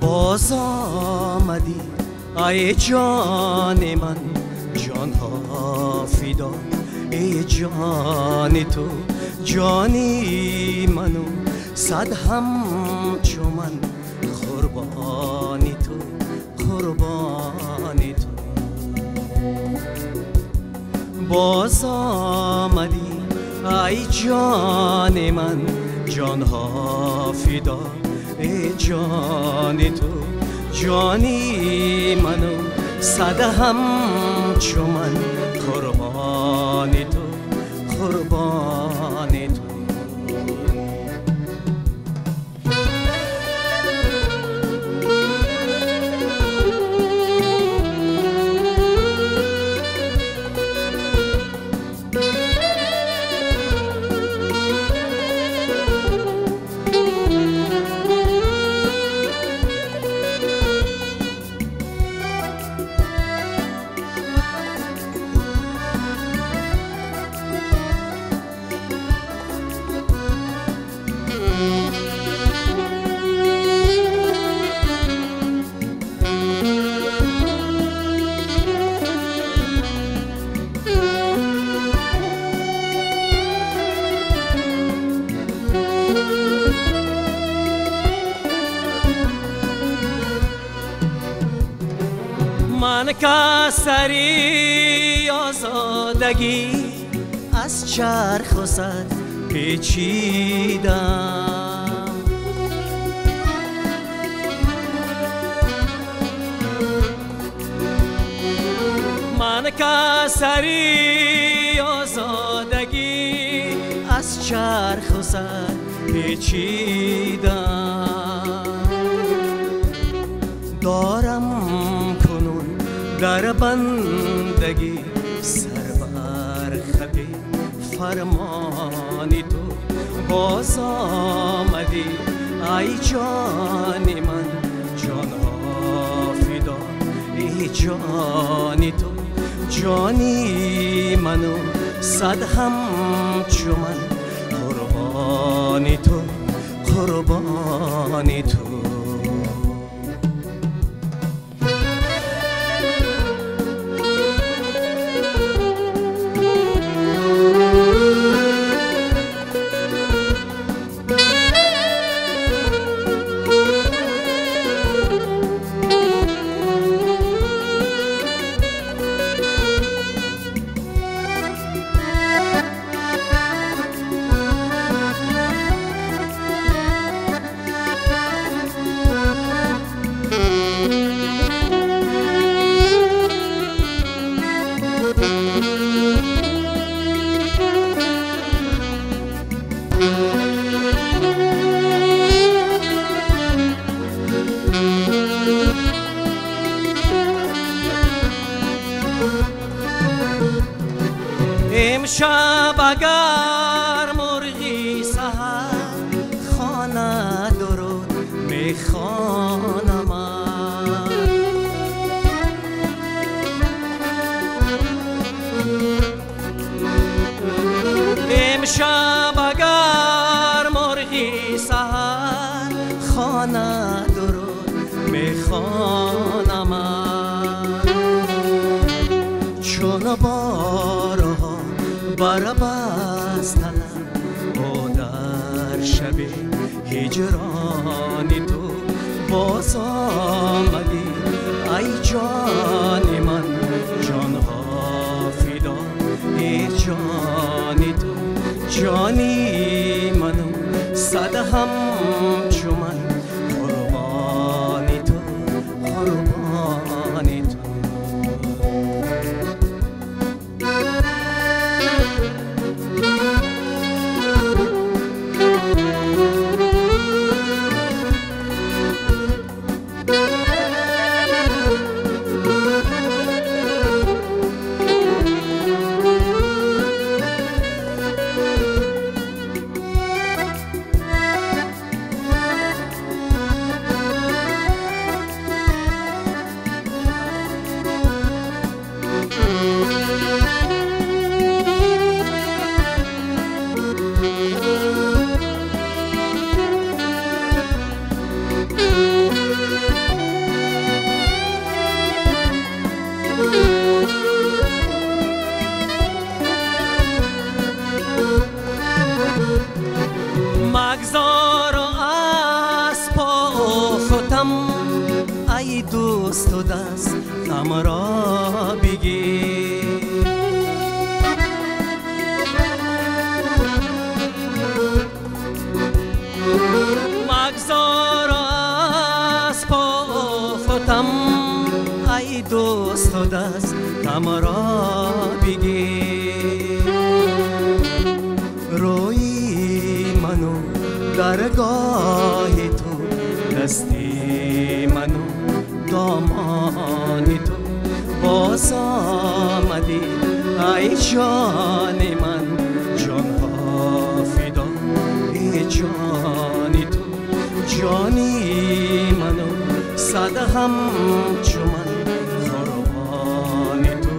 باز آمدی ای جان من، جان ها فدا ای جان تو، جانی منو صد همچو من قربانی تو، قربانی تو. باز آمدی ای جان من، جان ها فدا ای جان تو، جانی منو صد همچو من قربانی تو، قربانی تو. من کسری آزادگی از چرخ و سر پیچیدم، من کسری آزادگی از چرخ و سر پیچیدم، دارم کنون در بندگی سر بر خط فرمانی تو. باز آمدی ای جان من، جان ها فدا ای جان تو، جانی منو صد همچو من قربانی تو، قربانی تو. امشب اگر مرغی سحر خانه درود میخوانم، امشب اگر مرغی سحر خانه درود میخوانم، چون بارها بربستنم او در شب هجران تو. باز آمدی ای جان من، جان ها فدا ای جان تو، جانی منو صد همچو من قربانی تو، قربانی تو. ای دوست و دست را بگیر. مگذار از پافتم ای دوست و دست را بگیر. روی منو درگاه تو، دستی منو دامان تو، باز آمدی ای جان من، جانها فدای جان تو، جانی منو صد همچو من، قربان تو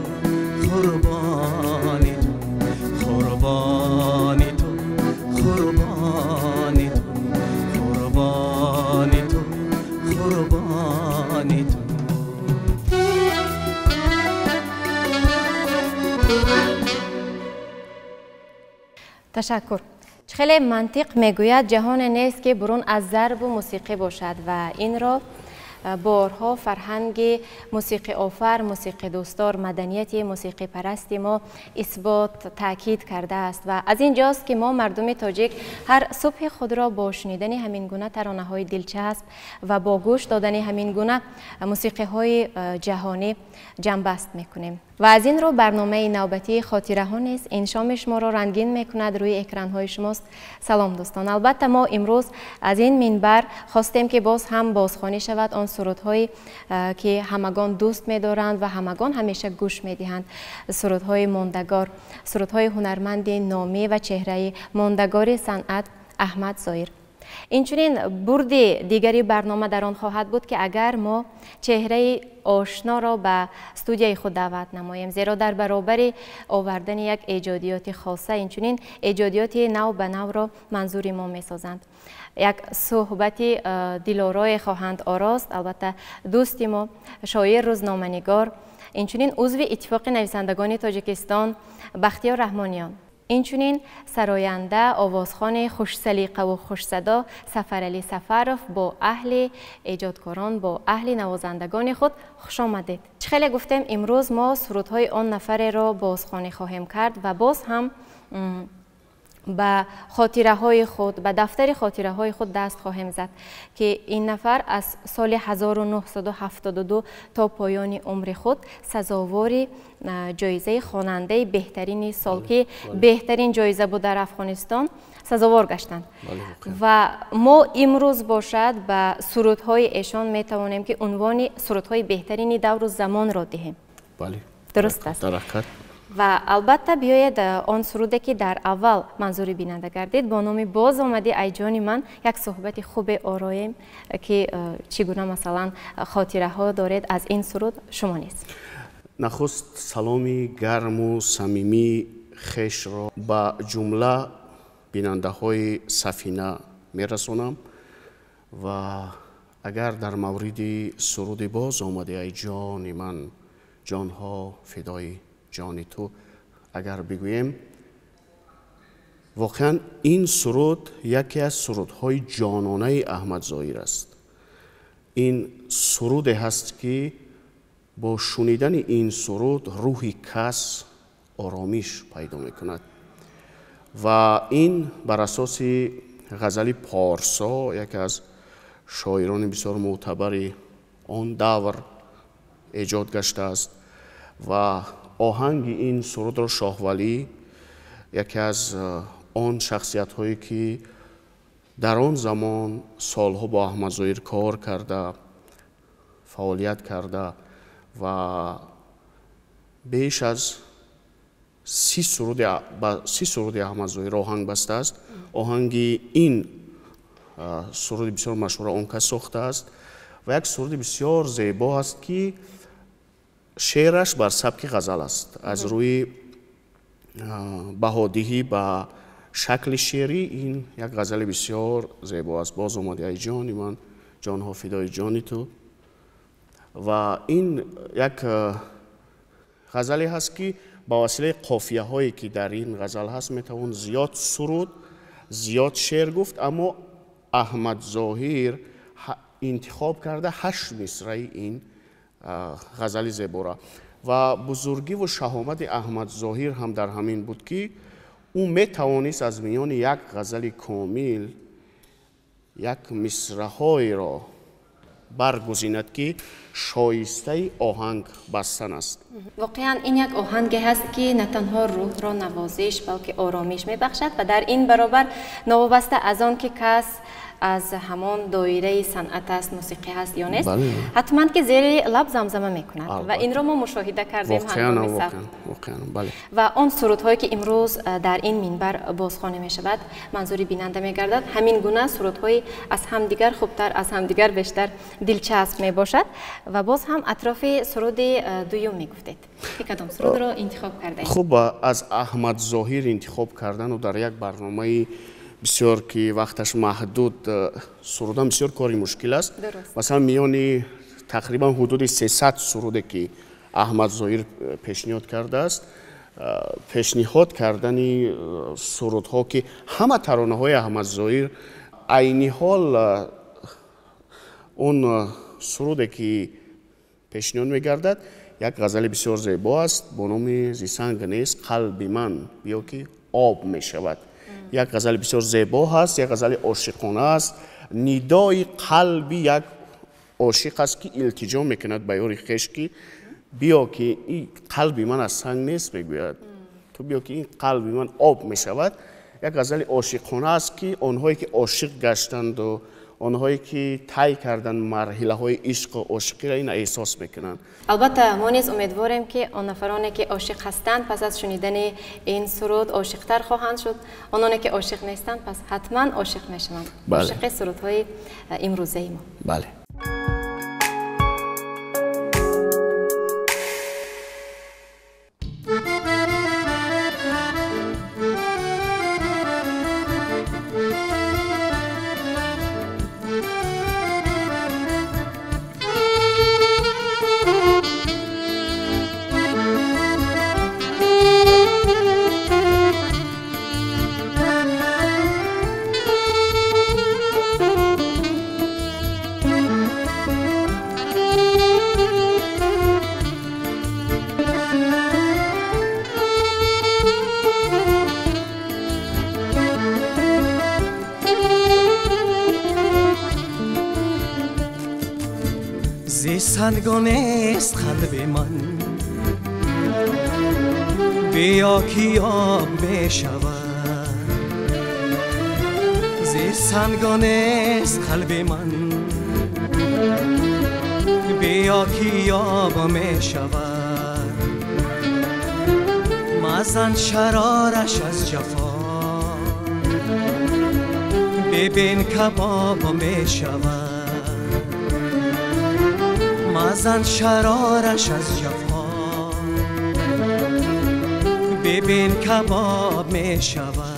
قربان تو قربان تو قربان تو قربان تو قربان تو. تشکر. خیلی منطق میگوید جهان نیست که برون از ضرب و موسیقی باشد و این را بارها فرهنگ موسیقی آفر، موسیقی دوستدار، مدنیت موسیقی پرست ما اثبات تاکید کرده است و از اینجاست که ما مردم تاجیک هر صبح خود را با شنیدن همین گونه ترانه های دلچسب و با گوش دادن همین گونه موسیقی های جهانی جنبست میکنیم و از این رو برنامه نوبتی خاطره ها نیز این شام شما را رنگین میکند روی اکران های شماست. سلام دوستان، البته ما امروز از این منبر خواستیم که باز هم بازخوانی شود آن سرودهایی که همگان دوست می‌دارند و همگان همیشه گوش می‌دهند، سرودهای ماندگار، سرودهای هنرمند نامی و چهره ماندگار صنعت احمد ظاهر. اینچنین برد دیگری برنامه در آن خواهد بود که اگر ما چهره آشنا را به استودیوی خود دعوت نماییم، زیرا در برابر آوردن یک ایجادیات خاصه اینچنین ایجادیات نو به نو را منظور ما می‌سازند. یک صحبت دلارای خواهند آراست، البته دوست ما شاعر، روزنامه‌نگار، اینچنین عضو اتفاق نویسندگان تاجیکستان بختیار رحمانیان، اینچنین سراینده، آوازخوان خوش سلیقه و خوش صدا سفرعلی سفروف با اهل ایجادکاران، با اهل نوازندگان خود خوش آمدید. خیلی گفتیم امروز ما سرودهای آن نفر را بازخوانی خواهیم کرد و باز هم به خاطره های خود، به دفتر خاطره های خود دست خواهیم زد که این نفر از سال 1972 تا پایان عمر خود سزاوار جایزه خواننده بهترین سال که بهترین جایزه بود در افغانستان سزاوار گشتند و ما امروز باشد به سرودهای ایشان می توانیم که عنوان سرودهای بهترین دور و زمان را دهیم. بله، درست است. و البته بیاید آن سروده که در اول منظور بیننده گردید با نام باز آمدی ای جان من یک صحبت خوب آرایم که چگونه مثلا خاطره ها دارید از این سرود شما نیست. نخست سلامی گرم و صمیمی خویش را به جمله بیننده های سفینه میرسونم و اگر در مورد سرود باز آمدی ای جان من، جانها فدای جان تو اگر بگوییم، واقعا این سرود یکی از سرودهای جانانه احمد ظاهر است. این سرود هست که با شنیدن این سرود روح کس آرامش پیدا میکند و این بر اساس غزل پارسا، یکی از شاعران بسیار معتبر آن دور ایجاد گشته است و آهنگ این سرود را شاهولی، یکی از آن شخصیت هایی که در آن زمان سالها با احمد ظاهر کار کرده، فعالیت کرده و بیش از 30 سرود احمد ظاهر آهنگ بسته است. آهنگ این سرود بسیار مشهور آن کس ساخته است و یک سرود بسیار زیبا است که شعرش بر سبک غزل است. از روی بهادهی به شکل شعری این یک غزل بسیار زیبا است. باز آمدی ای جان من، جانها فدای جان تو. و این یک غزلی هست که با وسیله قافیه هایی که در این غزل هست میتوان زیاد سرود، زیاد شعر گفت، اما احمد ظاهر интихоб карда 8 мисраи ин ғазали зебора. Ва бузургиву шаҳомати Аҳмад Зоҳир ҳам дар ҳамин буд, ки ӯ метавонист аз миёни як ғазали комил як мисраҳоеро баргузинад, ки шоистаи оҳанг бастан аст. Воқеан ин як оҳанге ҳаст, ки на танҳо рӯҳро навозиш, балки оромиш мебахшад ва дар ин баробар новобаста аз он ки кас аз ҳамон доираи санъат аст, мусиқӣ ҳаст ё нест, ҳатман ки зери лаб замзама мекунад ва инро мо мушоҳида кардем ҳангоми сабт. Ва он сурудҳое ки имрӯз дар ин минбар бозхонӣ мешавад, манзури бинанда мегардад, ҳамин гуна сурудҳои аз ҳамдигар хубтар, аз ҳамдигар бештар дилчасп мебошад. Ва боз ҳам атрофи суруди дуюм мегуфтед, ки кадом сурудро интихоб кардаед? Хуб, аз Аҳмад Зоҳир интихоб кардану дар як барномаи бисёр ки вақташ маҳдуд сурудан бисёр кори мушкил аст. Масалан, миёни тақрибан ҳудуди 300 суруде ки Аҳмад Зоҳир пешниҳод кардааст, пешниҳод кардани сурудҳо ки ҳама таронаҳои Аҳмад Зоҳир, айни ҳол он суруде ки пешниҳод мегардад як ғазали бисёр зебо аст бо номи «Зи санг нест қалби ман, биё ки об мешавад». Як ғазали бисёр зебо ҳаст, як ғазали ошиқона аст, нидои қалби як ошиқ аст, ки илтиҷо мекунад ба ёри хеш, ки биё ки ин қалби ман аз санг нест, мегӯяд, ту биё ки ин қалби ман об мешавад. Як ғазали ошиқона аст, ки онҳое ки ошиқ гаштанду онҳое ки тай карданд марҳилаҳои ишқу ошиқиро ин эҳсос мекунанд. Албатта, мо низ умедворем, ки он нафароне ки ошиқ ҳастанд, пас аз шунидани ин суруд ошиқтар хоҳанд шуд, ононе ки ошиқ нестанд, пас ҳатман ошиқ мешаванд. Ошиқи сурудҳои имрӯзаи мо. Бале. Зи санг нест қалби ман, биё ки об мешавад. Зи санг нест қалби ман, биё ки об мешавад. Мазан шарораш аз ҷафо, бибин кабоб мешавад. Мазан шарораш аз ҷафо, бибин кабоб мешавад.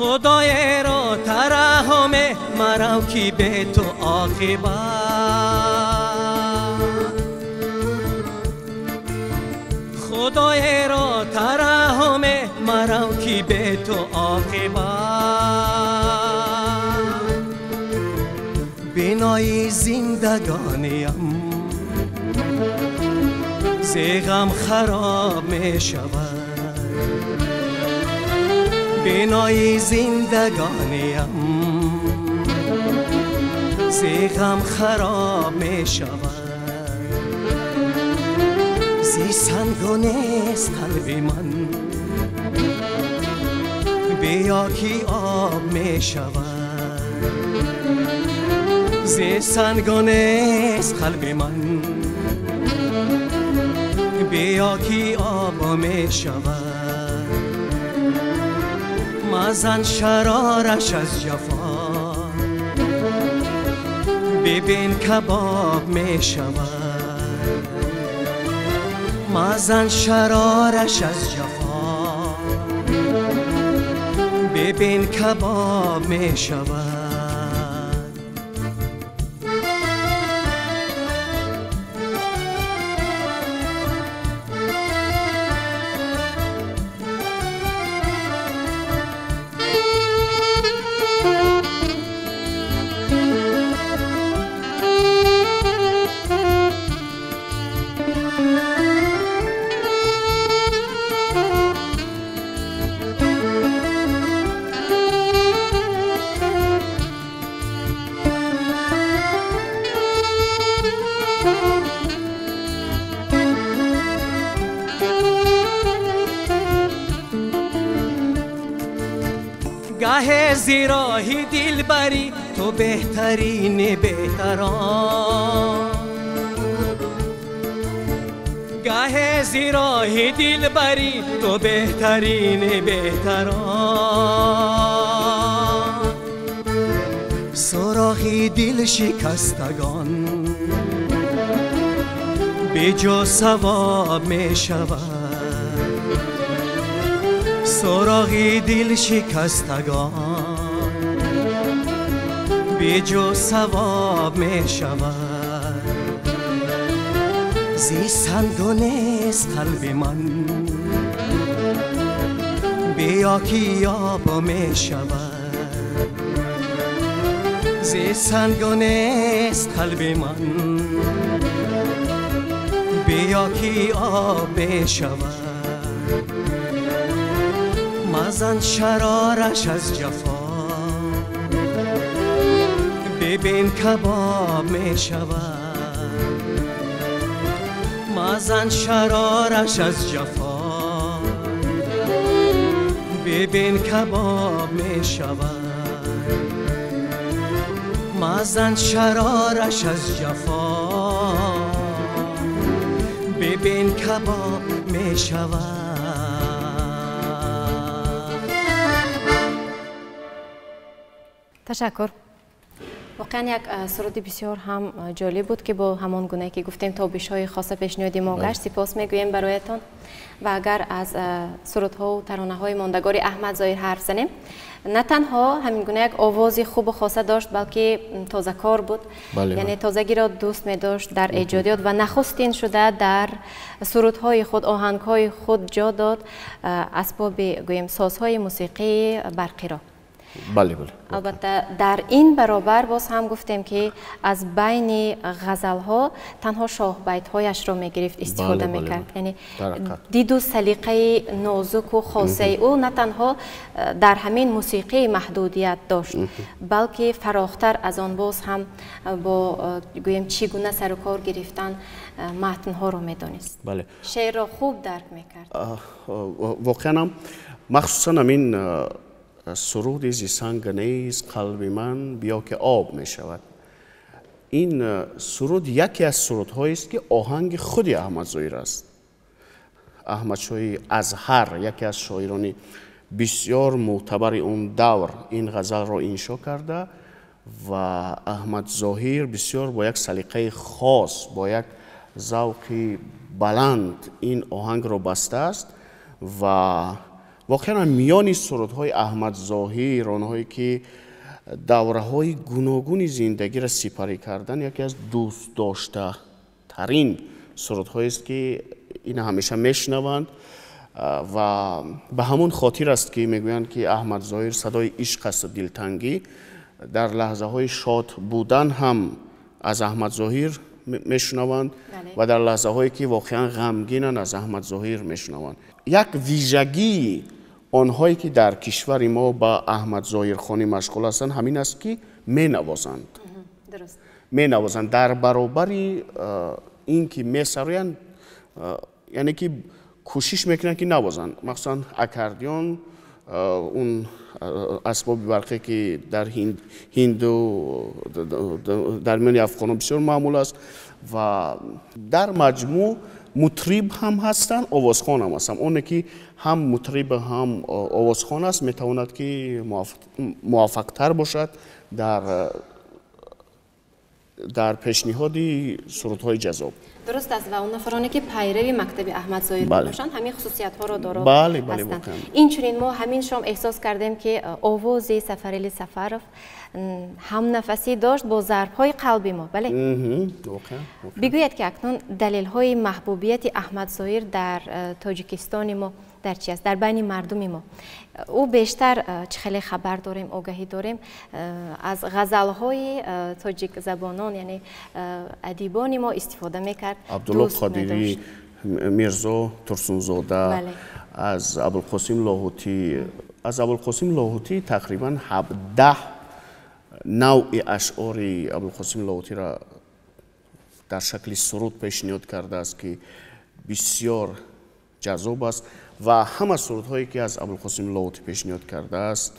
Худоеро тараҳуме марав ки бе ту оқибат. Худоеро тараҳуме марав ки бе ту оқибат. Бинои зиндагониям зи ғам хароб мешавад. Бинои зиндагониям зи ғам хароб мешавад. Зи санг нест қалби ман, биё ки об мешавад. Зи санг нест қалби ман, بیا که آب می شود مزن شرارش از جفا ببین کباب می شود مزن شرارش از جفا ببین کباب می شود. گه زیراهی دلبری تو بهترین بهتران گه زیراهی دلبری تو بهترین بهتران سراغی دل شکستگان به جو ثواب می شود سراغی دل شکستگان به جو ثواب می شود زی سنگ و نیست قلب من بیا که آب می شود زی سنگ و نیست قلب من بیا که آب می شود مزن شرارش از جفا ببین کباب می شود مزن شرارش از جفا ببین کباب می شود مزن شرارش از جفا ببین کباب می شود. تشکر. واقعا یک سرود بسیار هم جالب بود که با همان گونه که گفتیم تابش‌های خاص پیشنهاد ما گشت. سپاس میگوییم برایتان. و اگر از سرودها و ترانه‌های ماندگار احمد ظاهر حرف زنیم، نه تنها همین گونه یک آواز خوب و خاصه داشت، بلکه تازه کار بود. یعنی تازگی را دوست می داشت در ایجادیات و نخستین شده در سرودهای خود، آهنگ‌های خود جا داد اسباب گوییم سازهای موسیقی برقی را. بله بله. البته در این برابر باز هم گفتیم که از بین غزل‌ها تنها شاه بیت‌هایش را می‌گرفت، استفاده می‌کرد. یعنی دید و سلیقه نازک و خاصه او نه تنها در همین موسیقی محدودیت داشت، بلکه فراختر از آن باز هم با گوییم چگونه سر و کار گرفتن متن‌ها را می‌دانست. بله. شعر را خوب درک می‌کرد. واقعا هم مخصوصا همین سرود زی سنگ نیست قلب من بیا که آب می شود، این سرود یکی از سرودهایی است که آهنگ خود احمد ظاهر است. احمد شاهی ازهر یکی از شاعران بسیار معتبر اون دور این غزل را انشا کرده و احمد ظاهر بسیار با یک سلیقه خاص، با یک ذوق بلند این آهنگ را بسته است و واقعا میان سرودهای احمد ظاهر، آنهایی که دوره‌های گوناگون زندگی را سپری کردن، یکی از دوست داشته ترین سرودهایی است که این همیشه میشنوند و به همون خاطر است که میگویند که احمد ظاهر صدای عشق است و دلتنگی. در لحظه های شاد بودن هم از احمد ظاهر میشنوند و در لحظه هایی که واقعا غمگینن از احمد ظاهر میشنوند. یک ویژگی آنهایی که در کشور ما با احمد ظاهر خوانی مشغول هستند همین است که مینوازند. درست. مینوازند در برابر این که میسرویند، یعنی که کوشش میکنند که نوازند. مخصوصا اکاردیون، اون اسباب برقی که در هند و در میان افغان‌ها بسیار معمول است و در مجموع Мутриб ҳам ҳастанд, овозхон ҳам ҳастанд. Оне ки ҳам мутриб, ҳам овозхон аст, метавонад ки муваффақтар бошад дар пешниҳоди сурудҳои ҷаззоб. Дуруст аст, ва он нафароне ки пайрави мактаби Аҳмад Зоҳир бошанд, ҳамин хусусиятҳоро доро ҳастанд. Инчунин мо ҳамин шом эҳсос кардем, ки овози Сафарали Сафаров ҳамнафасӣ дошт бо зарбҳои қалби мо. Бале, бигӯяд ки акнун далелҳои маҳбубияти Аҳмад Зоҳир дар Тоҷикистони мо дар чи аст, дар байни мардуми мо? Ӯ бештар, чӣ хеле хабар дорем, огаҳӣ дорем, аз ғазалҳои тоҷикзабонон, яъне адибони мо истифода мекард. Абдулло Қодирӣ, Мирзо Турсунзода, аз Абулқосим Лоҳутӣ. Аз Абулқосим Лоҳутӣ тақрибан 17 навъи ашъори Абулқосим Лоҳутиро дар шакли суруд пешниҳод кардааст, ки бисёр ҷаззоб аст, ва ҳама сурудҳое ки аз Абулқосим Лоҳутӣ пешниҳод кардааст,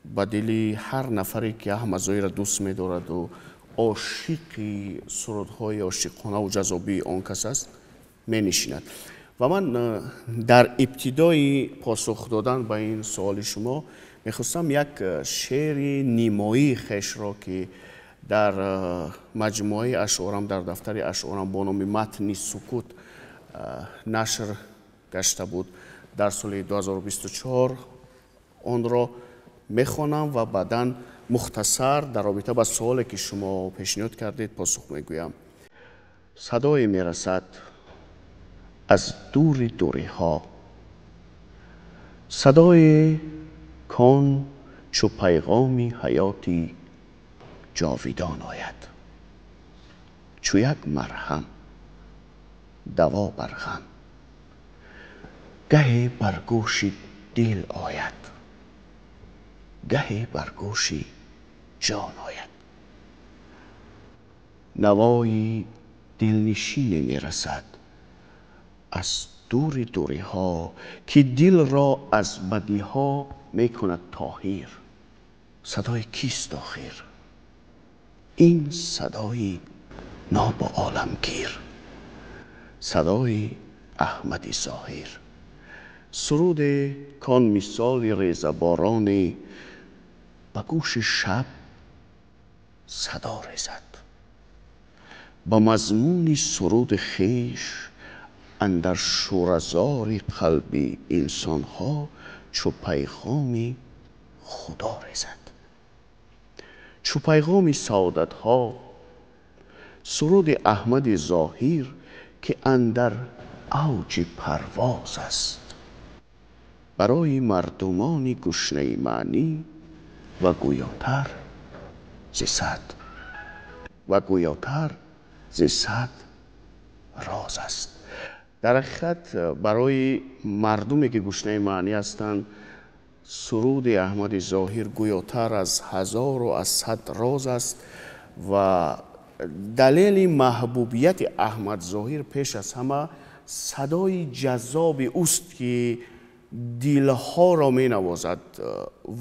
ба дили ҳар нафаре ки Аҳмад Зоҳирро дӯст медораду ошиқи сурудҳои ошиқонаву ҷаззобии он кас аст, менишинад. Ва ман дар ибтидои посух додан ба ин суоли шумо мехостам як шеъри нимоии хешро, ки дар маҷмӯаи ашъорам, дар дафтари ашъорам бо номи «Матни сукут» нашр гашта буд дар соли 2024, онро мехонам ва баъдан мухтасар дар робита ба суоле ки шумо пешниҳод кардед посух мегӯям. Садое мерасад аз дури дуриҳо, садое кон чу пайғоми ҳаёти ҷовидон ояд, чу як марҳам даво бар ғам, гаҳе бар гӯши дил ояд, гаҳе бар гӯши ҷон ояд. Навои дилнишине мерасад аз дури дуриҳо, ки дилро аз бадиҳо мекунад тоҳир. Садои кист охир? Ин садои нобу оламгир, садои Аҳмади Зоҳир. Суруде кон мисоли резабороне ба гӯши шаб садо резад, ба мазмуни суруди хеш андар шӯразори қалби инсонҳо чу пайғоми худо резад, чу пайғоми саодатҳо. Суруди Аҳмади Зоҳир, ки андар авҷи парвоз аст, барои мардумони гушнаи маънӣ ва гӯётар зи сад, ва гӯётар зи сад роз аст. Дар ҳақиқат, барои мардуме ки гушнаи маънӣ ҳастанд, суруди Аҳмади Зоҳир гӯётар аз ҳазору аз сад роз аст. Ва далели маҳбубияти Аҳмад Зоҳир пеш аз ҳама садои ҷаззоби ӯст, ки дилҳоро менавозад,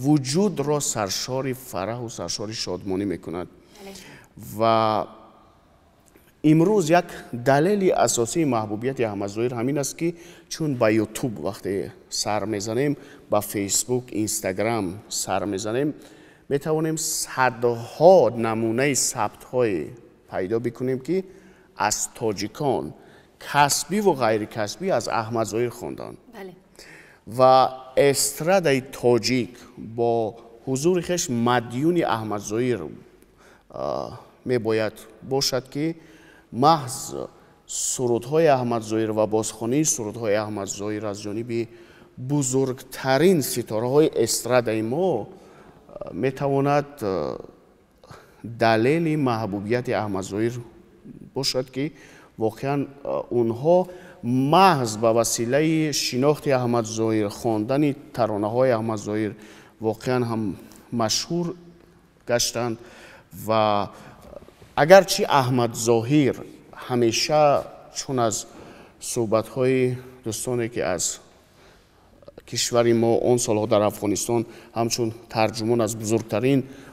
вуҷудро саршори фараҳу саршори шодмонӣ мекунад. Ва имрӯз як далели асосии маҳбубияти Аҳмад Зоҳир ҳамин аст, ки чун ба Ютуб вақте сар мезанем, ба Фейсбук, Инстаграм сар мезанем, метавонем садҳо намунаи сабтҳое пайдо бикунем, ки аз тоҷикон касбиву ғайрикасбӣ аз Аҳмад Зоҳир хонданд. Ва эстрадаи тоҷик бо ҳузури хеш мадюни Аҳмад Зоҳир мебояд бошад, ки маҳз сурудҳои Аҳмад Зоҳир ва бозхонии сурудҳои Аҳмад Зоҳир аз ҷониби бузургтарин ситораҳои эстрадаи мо метавонад далели маҳбубияти Аҳмад Зоҳир бошад, ки воқеан онҳо маҳз ба василаи шинохти Аҳмад Зоҳир, хондани таронаҳои Аҳмад Зоҳир воқеан ҳам машҳур гаштанд. Ва агарчи Аҳмад Зоҳир ҳамеша, чун аз суҳбатҳои дӯстоне ки аз кишвари мо он солҳо дар Афғонистон ҳамчун тарҷумон аз бузургтарин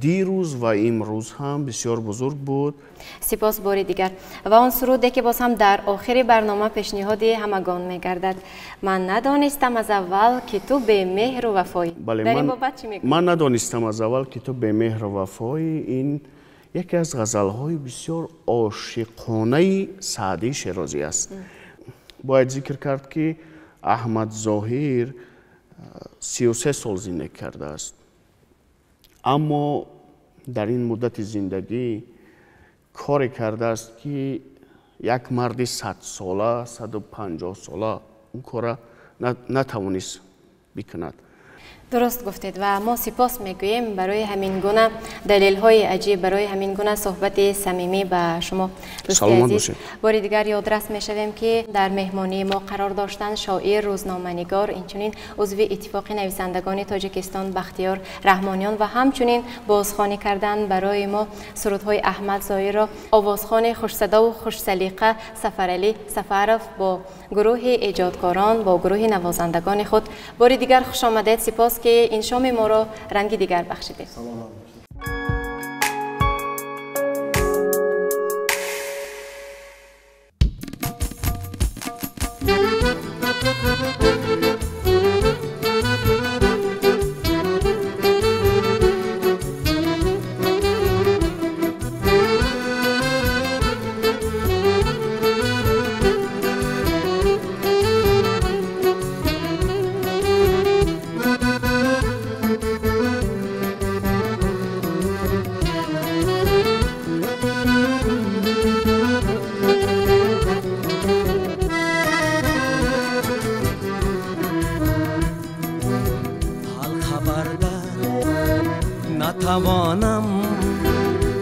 Дирӯз ва имрӯз ҳам бисёр бузург буд. Сипос бори дигар. Ва он суруде ки боз ҳам дар охири барнома пешниҳоди ҳамагон мегардад. Ман надонистам аз аввал ки ту бемеҳру вафоӣ. Дар ин бобат чӣ мегӯӣ? Ман надонистам аз аввал ки ту бемеҳру вафоӣ. Ин яке аз ғазалҳои бисёр ошиқонаи Саъдии Шерозӣ аст. Бояд зикр кард ки Аҳмад Зоҳир 33 сол зиндагӣ кардааст. Аммо дар ин муддати зиндагӣ коре кардааст ки як марди 100 сола, 150 сола он кора натавонист бикунад. Дуруст гуфтед ва мо сипос мегӯем барои ҳамин гуна далелҳои аҷиб, барои ҳамин гуна суҳбати самимӣ ба шумо дӯсти азиз. Бори дигар ёдрас мешавем ки дар меҳмонии мо қарор доштанд шоир, рӯзноманигор, инчунин узви Иттифоқи нависандагони Тоҷикистон Бахтиёр Раҳмониён ва ҳамчунин бозхонӣ кардан барои мо сурудҳои Аҳмад Зоҳирро овозхони хушсадову хушсалиқа Сафаралӣ Сафаров бо гурӯҳи эҷодкорон, бо гурӯҳи навозандагони худ. Бори дигар хуш омадед. Сипос ки ин шоми моро ранги дигар бахшидед. نتوانم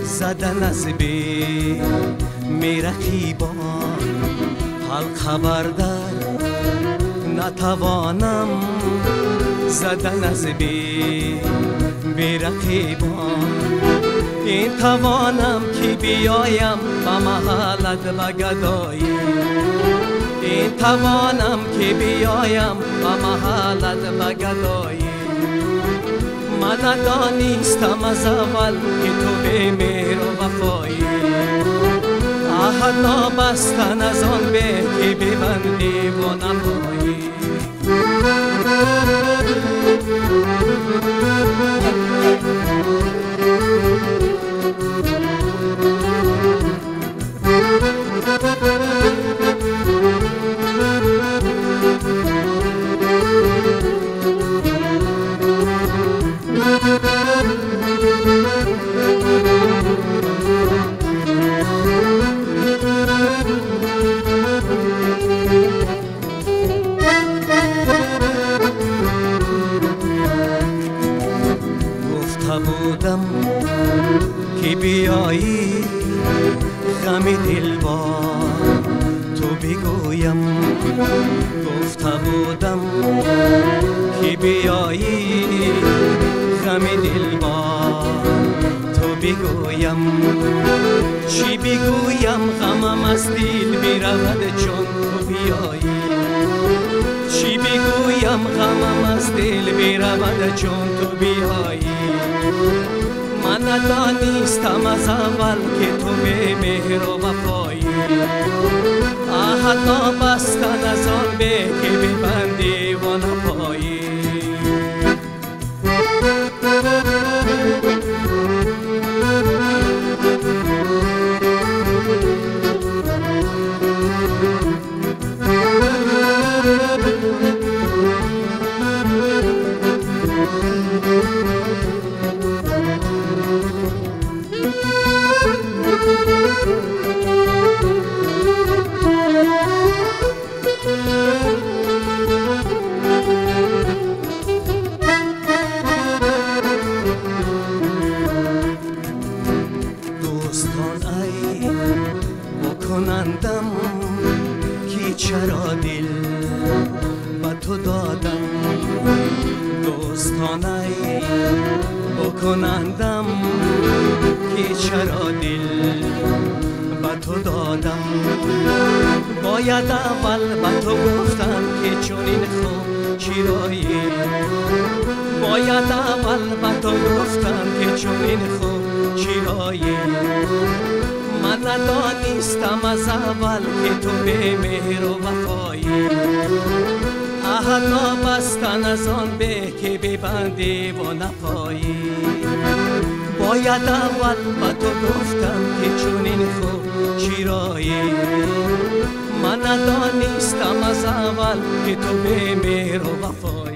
زدن از بی رقیبان، حلقه بر در نتوانم زدن از بی رقیبان. این توانم که بیایم به محلت به گدایی، این توانم که بیایم به محلت به گدایی. من ندانستم از اول که تو به مهر و وفایی، عهد نابستن از آن به که ببندی و نپایی. بودم که بیایی غم دل با تو بگویم، گفته بودم که بیایی غم دل با تو بگویم. چی بگویم غمم از دل برود چون تو بیایی، چی بگویم غمم از دل برود چون تو بیایی. من ندانستم از اول که تو به مهر و وفایی، عهد نابستن از آن به که ببندی و نپایی. دوستان ای بکنندم که چرا دل به تو دادم، دوستان ای بکنندم که چرا دل به تو دادم. باید اول به تو گفتم که چنین خوب چرایی، باید اول به تو گفتم که чунин хуб чироӣ. Ман надонистам аз аввал ки ту бемеҳру вафоӣ. Аҳд нобастан аз он беҳ ки бибандӣ ву напоӣ. Бояд аввал ба ту гуфтам ки чунин хуб чироӣ. Ман надонистам аз аввал ки ту бемеҳру вафоӣ.